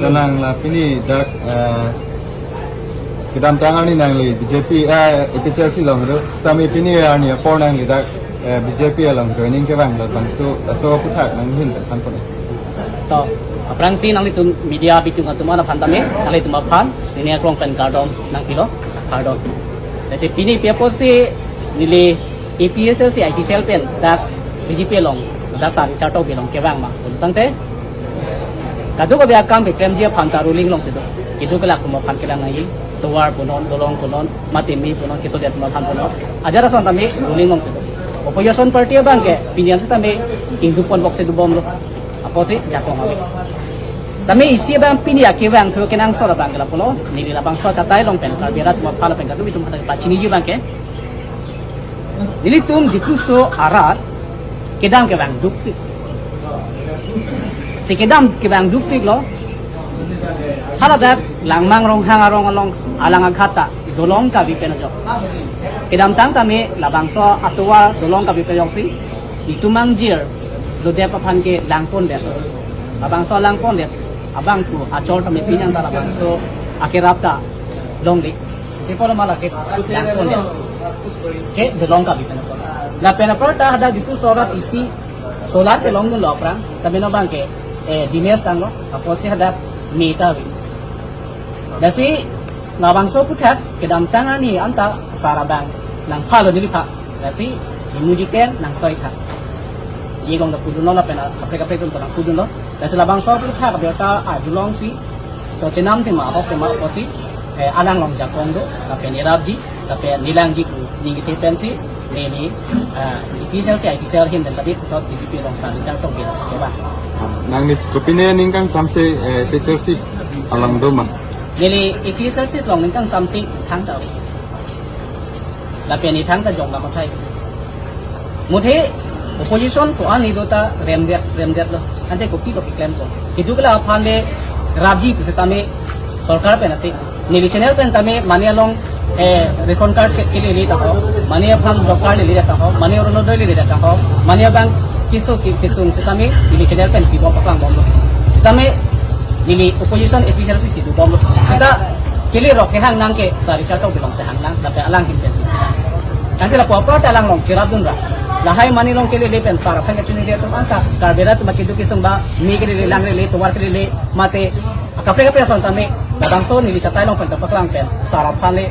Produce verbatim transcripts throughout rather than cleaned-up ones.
Nang la pini dak, eh, kedamtang arni nangli B J P, eh, A P H L C along do. Sitame pini arni apor nangli dak, eh, B J P along joining kevang labangso, laso aputhak nanghin than pon. To, aphrangsi nanglitum media bitung atum aphan tame, nanglitum aphan, neli aklong pen kardom nangpilo, kardom. Lasi pini pi apotsi neli A P H L C I T cell pen dak B J P along, dak Sir Richard Tokbi along kevang ma pulo tangte, kadokave akam keklemji aphan ta ruling alongsi do. Keduk kelak atum aphan kelang nangji, tovar punon, dolong punon, mate me punon, keso det atum aphan punon. Ajat ason tame ruling alongsi do. Opposition party abangke pini an sitame ingduk ponbok si dobomlo. Apotsi jakong ave. Sitame isi abang pini akevang thu kenangsot abangke lapulo, neli labangso achatai along pen Karbi arat atum aphan lapen kadokave atum aphan pachiniji abangke, nelitum Diphu aso arat kedam kevang dukpik. Si kedam kevang dukpiklo. Haladak Langmang Ronghang arong along alang aghat ta dolong kabi pen ajok. Kedamtang tame labangso atovar dolong kabi pen ajok si itum angjir lodep aphan kelang pondet. Labangso lang pondet abang pu achor tame pini an ta labangso akerap ta longle. Ipo lo mala kelang pondet ke dolong kabi pen ajok. Lapen apar ta hadak Diphu aso arat isi solar kelongdunlo aphrang, tame non abangke, eh, dimes tanglo, apotsi hadak me ta ave. Lasi labangso aputhak kedamtang arni anta sar abang nangphalo neliphan. Lasi imu jiten nangtoi tha. Ye along ta pudunlo lapen kaprek kaprek atum ta nangpudunlo. Lasi labangso aputhak abirta arjulongsi, to chenam tema ahok tema apotsi, eh, alang along jakong do, lapen irapji, lapen nelangji pu ning kethe pensi, neli, ah, A P H L C I T cell ahin pen tadi puthot B J P along Sir Richard Tokbi kevang. Nangli kopine ning kangsamse, eh, A P H L C along do ma? Neli A P H L C along ning kangsamse thangta. Lapen ithang ta jong la mathai. Muthe opposition ko-an ni do ta remdet, remdetlo. Ante kopi kopi klempo. Keduk kelak aphan le rapji pusitame sorkar pen ate. Neli channel pen tame mane along, eh, ration card ke, kelele ta ho. Mane aphan job card lele ta ho. Mane Orunodoi lele ta ho. Mane abang keso ke, kesung sitame neli channel pen pibom paklangbomlo. Sitame neli opposition A P H L C si dobomlo. Sita kele rok kehang nang ke Sir Richard Tokbi alongsi hang nang, lapen alang ahin pensi. Tangte lapu apar ta alang along cherapdun ra. Lahai mane along kelele pen sar aphan kachini de atum anta Karbi arat atum keduk kesung ba, me kelele, lang lele, tovar kelele, mate kaprek kaprek ason tame, labangso neli chatai along pen kapaklang pen sar aphan le,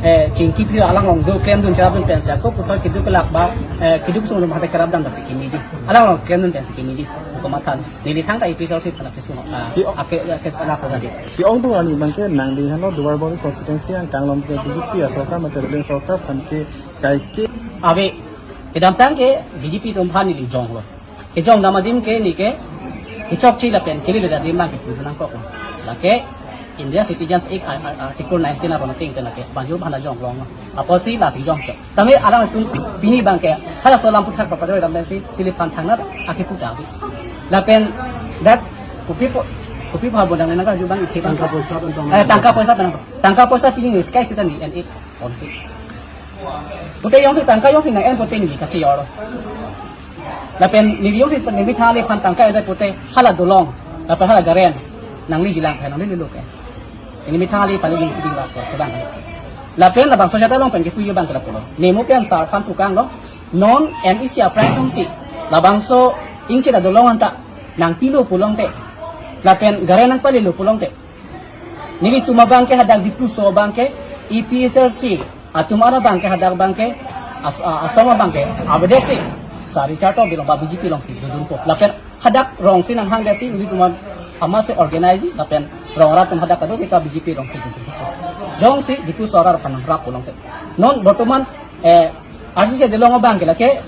eh, chingki phir alang along do klemdun cherapdun pensi ako puthot keduk kelak ba, eh, keduk sung rum hate kerapdam basi kemeji. Alang along klemdun pensi kemeji. Komathan. Neli thangta A P H L C aphan kesung, ah, Ki- ake, ake, nasa tadi. Ki-ongdung arni abangke nangli henlo Duarbagori constituency angkang along ke B J P asorkar mate ruling sorkar aphan ke kaike. Ave, kedamtang ke B J P atum aphan neli jonglo. Kejongdam adim ke neli ke kechokche lapen keledet adim abangke puji nangkoklo. Lake India Citizens Act, ar-, ar-, Article nineteen arong ateng ke lake banjur bhana jonglong. Apotsi lasi jong ke. Tame alanglitum pini abangke halaso alam aputhak papadoi dam pensi neliphan thangnat akepu ta ave. Lapen dak kopi po, kopi pha bodang nang karju abang ike abang. Tangka poisa pen tong. Eh, tangka poisa pen. Tangka poisa pini ni sky sita ni en ek. Onti. Pute jongsi tangka jongsi nang-en pute neli kachejor. Lapen neli jongsi neli methang aliphan tangka en pute hala dolong, lapen hala garen nanglejilang pen nanglelo ke. Neli methang aliphan neli keding bak ke, kedang. Lapen labangso achatai along pen kepuji abang ke lapulo. Nemu pen sar aphan pukanglo. Non M A C aphrang atumsi labangso ingchina dolong anta nangpilo pulote, lapen garen nangpalelo pulote, nelitum abangke hadak Diphu aso abangke A P H L C atum an abangke hadak abangke as-, a-, asong abangke avedetsi Sir Richard Tokbi along ba B J P alongsi dodunpo. Lapen hadak rongsi nanghangdetsi nelitum an amatsi organize lapen rong arat atum hadak kadokave ta B J P alongsi dodunpo. Jongsi Diphu aso arat aphan nangrap pulote, non bortoman, eh, R C C dolong abangke lake,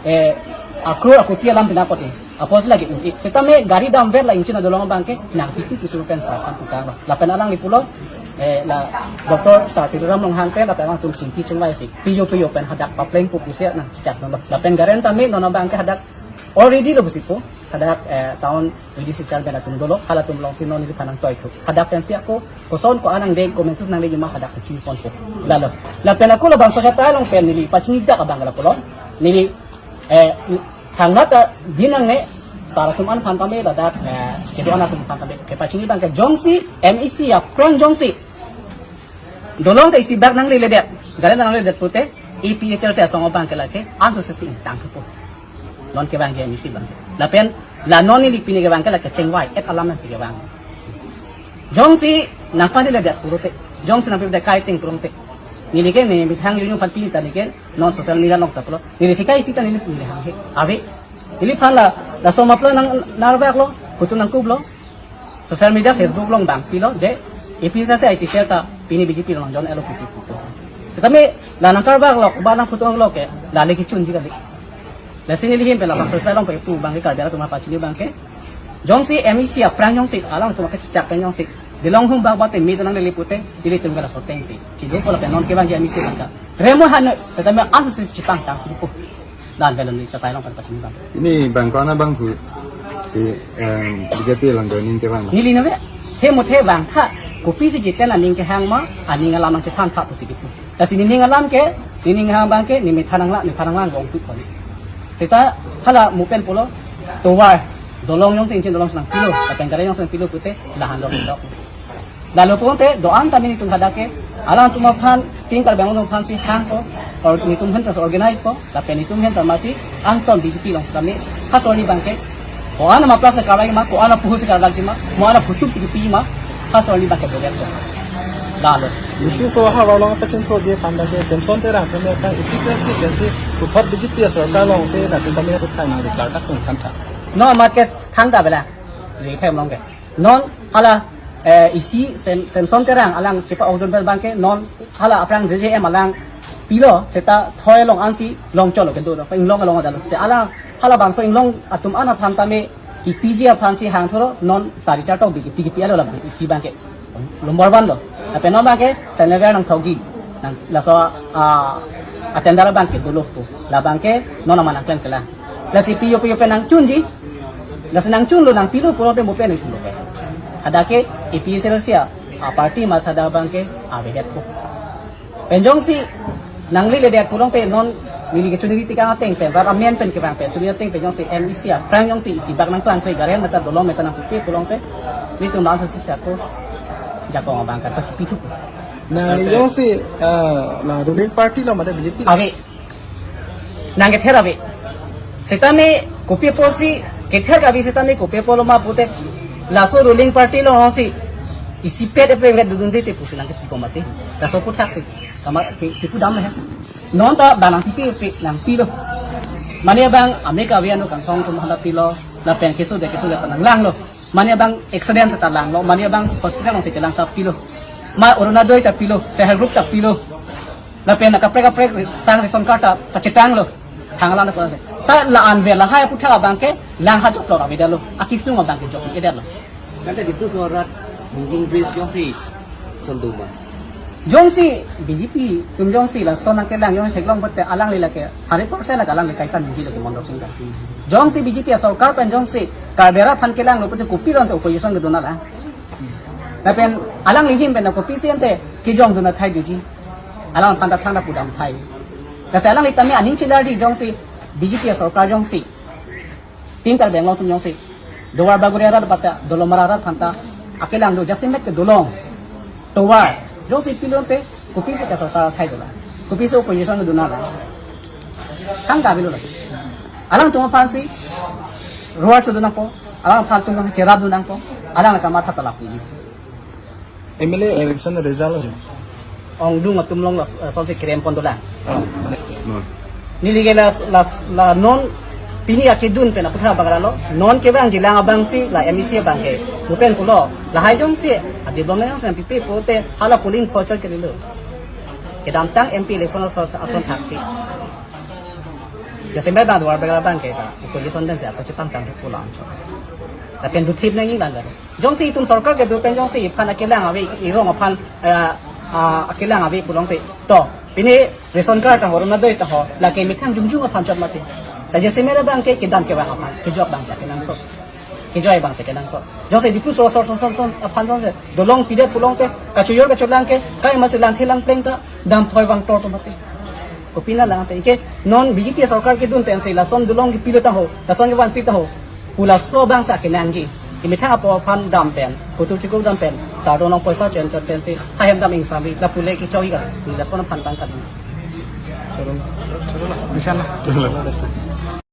eh, akror akoti alam pinakoti. Apotsi lake un-e. Sitame gari damver la ingchina dolong abangke nangpipi pusur pen sar aphan pukanglo. Lapen alangli pulo, eh, la Doctor Sir Tuliram Ronghang pen lapen alangtum chingki chingvaisi. Piyo piyo pen hadak paplengpo pusi nangchechakdunlo. Lapen garen tame non abangke hadak already lo pusi pu. Hadak, eh, town V D C chairman atum dolo. Halatum alongsi non neliphan nangtoithu. Hadak pensi ako koson ko-an nangdeng komentu nangleji ma hadaksi chiniponpo. Lalo. Lapen ako labangso achatai along pen neli pachinidak abang lapulo. Neli, eh, thangnat ta binang ne Sar atum an aphan tame ladak, eh, kedo-an atum aphan tame kepachini abang ke jongsi M E C aphrang jongsi dolong ta isi bak nangleledet, gari nangleledet pute, A P H L C asong abang ke lake anso sesi ingtang thupo. Non kevangji M E C abang ke. Lapen la non neli pini kevang ke lake chengvai-et alam nangsi kevang. Jongsi nangpaledet pulote, jongsi nangpipedet kai ateng pulote, neli ke ne methang yunyu aphan pini ta neli ke non social media along ta pulo. Neli sikai sita neli pini hanghe. Ave. Neliphan la, laso mapla nang narveklo, photo nangkuplo. Social media, Facebook along bang pilo je A P H L C I T cell ta pini B J P along jon L O P C pupo. Tetapi la nangkarbaklo, ba nangphoto-lo ke, la le kechunji kali. Lasi neli ahin pen labang social along pu abang ke Karbi atum apachini abang ke, jongsi M E C aphrang jongsi alangtum kechechak pen jongsi dolong hum bak bate mi tonang lele pute, ilitum ke laso atengsi chidukpo lapen non kevangji M E C abang ke remo han, setame ansi chepangtang thupo. Dan belon ni chatai along pen pachini abang. Ini bang ko-an abang pu si, em, B J P along joining kevang. Neli nave, the mo the bang tha, kopisi jiten aning kehang ma, aning alam nangchethan tha pusi kipu. Lasi nening alam ke, nening hang abang ke, ne methan nanglang, methan nanglang bong tu kali. Seta hala mo pen pulo, tovar, dolong jongsi ingchin dolongsi nangpilo, lapen gari jongsi nangpilo pute, lahan dong dok. Lalo pulote do-an tame netum hadak ke, alangtum aphan, Team Karbi Anglong aphansi hangpo, or netum aphan organize po, lapen netum aphan tame si angton B J P along setame, ha sorli abang ke, ko-an mapla si karlai ma, ko-an puhu si karlai ma, ko-an phutup si kipi ma, ha sorli abang ke doget po. Lalo. Itu so ha walong apa cun pro dia pandang ke Samson Terang sama kan efisiensi kan si puthot B J P asor kalong si na tentang mina sukha nang diklar tak tung kan tha. No market thang da bela. Ri thai mong ke. Non hala, eh, isi Sem-, Samson Terang alang chepa-okdun pen abang ke non hala aphrang J J M alang pilo seta thoi along ansi long cholo kedo do. Inglong along adalo. Se alang hala bangso inglong atum an aphan tame kipiji aphansi hang thuro non sari char tok bi kipi kipi alo labang isi abang ke. Number one do. Lapen non abang ke Senegal nangthokji. Nang laso, ah, atender abang ke dolo pu. Labang ke non aman nangklem kelang. Lasi piyo piyo pen nangchunji. Lasi nangchunlo nangpilo pulote mo pen nangchunlo ke. Hadak ke A P H L C a, a party masa da abang ke avedet po. Pen jongsi nangleledet pulote non neli ke chuniri tikang ateng pen, rat amen pen kevang pen, chuniri ateng pen jongsi M E C aphrang jongsi isi bak nangklang pe gari mata dolong mata nangpupe pulote, netum bangso sisa ko jakong abang kan pachipi thupo. Na jongsi, eh, la ruling party lo mate B J P? Ave. Nang kether ave. Setame kopi apotsi kether kave setame kopi apot lo ma pute laso ruling party alongsi isipet epeng vet dudun dete pusi nang kepi ko mate. Laso aputhaksi. Kamar pi, pipu dam he. Non ta ba nangpipi pi nangpilo. Mane abang ame kave anu kangthong tum hala pilo. Lapen keso de keso de ta nanglanglo. Mane abang accident seta langlo, mane abang hospital alongsi chelang ta pilo. Ma Orunodoi ta pilo, self help group ta pilo. Lapen kaprek kaprek sang ration card ta pachetanglo. Thang lang ta. Ta la-an ave lahai aputhak abang ke lang ha joklo avedetlo. Akisnung abang ke joklo edetlo. Kan ta ditu sorat mungkin bridge jongsi sonduma. Jongsi B J P atum jongsi lason nangkelang jongsi theklong pute alangli lake hundred percent lake alangli kaitan ningje lake Mondol Singh ta. Jongsi B J P asorkar pen jongsi Karbi arat aphan kelanglo pute kopi lon te opposition kedun alang. Lapen alangli ahin pen kopisi ante kejongdun athai doji. Alangphan ta thangta pudam athai. Lasi alangli tame aning chelarji jongsi B J P asorkar jongsi Team Karbi Anglong atum jongsi Duarbagori arat bata Dolamara arat aphan ta akelang do jasemet ke dolong, tovar jongsi pilonte kopisi ke sorsar athai dolang, kopisi opposition dun alang. Thangta avelo lake. Alangtum aphansi ruar sudun nangpo, alangphan atum aphansi cherap dun nangpo, alang kamatha talap niji. M L A election result ho. Ongdung atum along las, eh, sonsi kerem pon dolang. No. Neli ke las, las, la non pini akedun pen aputhak abang lalo. Non kevangjilang abangsi la M E C abang ke. Mo pen pulo. Lahai jongsi a development jongsi pipe pute hala polling phochot ke lilo. Kedamtang M P election ason, ason thaksi. Jasemet abang Duarbagori abang ke ta opposition pensi ako chepangtang pulo anchot. Lapen duthip nangji abang ke. Jongsi itum sorkar kedo pen jongsi iphan akelang ave, irong aphan, eh, ah, akelang ave pulote. To, pini ration card ta ho, Orunodoi ta ho, lake methang jongjong aphan chot mati. Ta jasemet abang ke kedam kevang aphan, kejok abang si kenangsot. Kejoi abang si kenangsot. Jongsi Diphu so, so, so, so, so, aphan jongsi dolong pidet pulote, kachojor kacholang ke, kai masi langthe langpleng ta, damphoi vangtor to mati. Kopina lang te, ke non B J P sorkar kedun pensi lason dolong kepilo ta ho, lason kevan pi ta ho. Pu laso abang si akenangji. Imethang apor aphan dam pen, putu chikuk dam pen, sardom along poisa chen chot pensi, hahem dam ingsam ri, lapu le kechok-ik ka, pu laso aphan abang kali. Choro, choro la, bisa la.